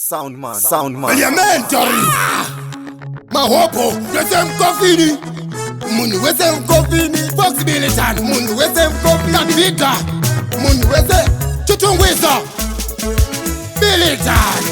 Soundman. Soundman. Parliamentary Mahopo wese mukofini, munhu wese mukofini. Fox Militan, munhu wese mukofini. Kadvida, munhu wese. Chitungwiza Militan.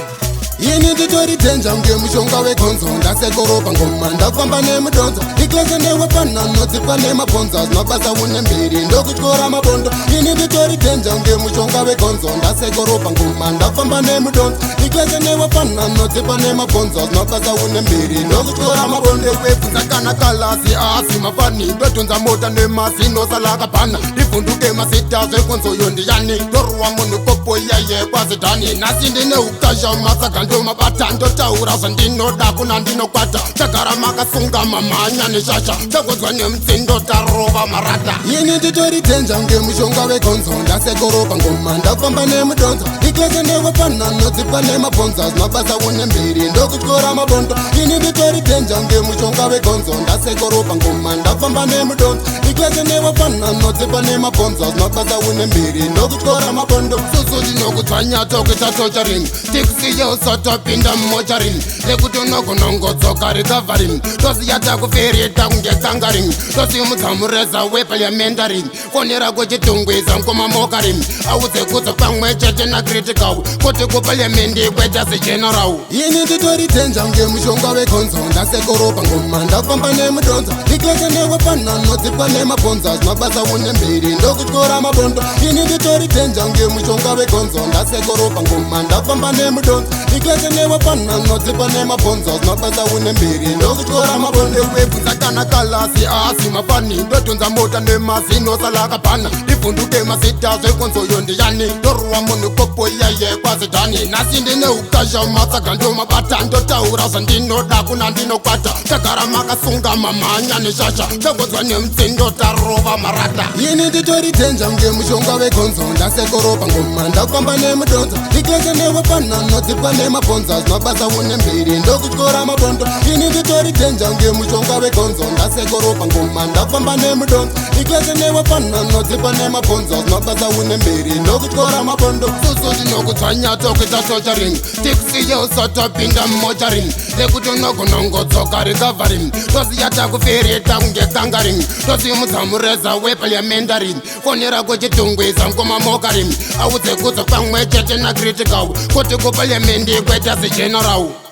Ini nditori danger ngemushonga wegonzo. Ndasekoropa ngoma, ndafamba nemudonzo. Iklese newepanano dzipa nemabhonzo. Azimabasa une mbiri ndokutyora mabondo. Ini nditori danger ngemushonga wegonzo. Ndasekoropa ngoma, ndafamba nemudonzo. Iklese newepanano dzipa nemabhonzo. Azimabasa une mbiri ndokutyora mabondo. Webvunza kana kalasi asi mafani. Ndodhonza mota nemazino salakabhana. Ndivhunduke masita zvekonzoyo ndiyani. Ndorwa munhu kopo iyeye kwazidhani. Nhasi ndine ukasha, matsaga ndomabata. Ndotaura zvandinoda kuna ndinokwata. Chagara makasunga mamhanya neshasha. Changonzwa nemutsindo tarova marata. Ini nditori danger ngemushonga wegonzo. Ndasekoropa ngoma, ndafamba nemudonzo. Iklese newepanano dzipa nemabhonzo. Azimabasa une mbiri ndokutyora mabondo. Ini nditori danger ngemushonga wegonzo. Ndasekoropa ngoma, ndafamba nemudonzo. Iklese newepanano dzipa nemabhonzo. Azimabasa une mbiri ndokutyora mabondo. Susu tinokudzvanya tokuita torturing. Tikusiye usatopinda mumochari nekuti unogonongodzoka recovery. Tosiya takufereta kunge tsangari. Tosimudza mureza weparliamentary. Fonera kuChitungwiza ngoma audze kudza pamwe chete naCritical kuti kuparliament kweta segeneral. Ini nditori danger ngemushonga wegonzo. Ndasekoropa ngoma, ndafamba nemudonzo. Iklese newepanano dzipa nemabhonzo. Azimabasa une mbiri ndokutyora mabondo. Ini nditori danger ngemushonga wegonzo. Ndasekoropa ngoma, ndafamba nemudonzo. Iklese newepanano dzipa nemabhonzo. Azimabasa une mbiri ndokutyora mabondo. Webvunza kana kalasi asi mafani. Ndodhonza mota nemazino salakabhana. Ndivhunduke masita zvekonzoyo ndiyani. Ndorwa munhu kopo iyeye kwazidhani. Nhasi ndine ukasha, matsaga ndomabata. Ndotaura zvandinoda kuna ndinokwata. Chagara makasunga mamhanya neshasha. Changonzwa nemutsindo tarova marata. Ini nditori danger ngemushonga wegonzo. Ndasekoropa ngoma, ndafamba nemudonzo. Iklese newepanano dzipa nemabhonzo. Azimabasa une mbiri ndokutyora mabondo. Ini nditori danger ngemushonga wegonzo. Ndasekoropa ngoma, ndafamba nemudonzo. Iklese newepanano dzipa nemabhonzo. Azimabasa une mbiri ndokutyora mabondo. Susu tinokudzvanya tokuita torturing. Tikusiye usatopinda mumochari nekuti unogonongodzoka recovery. Tosiya takufereta kunge tsangari. Tosimudza mureza weparliamentary. Fonera kuChitungwiza ngoma audze kudza pamwe chete naCritical kuti kuparliament kweta segeneral.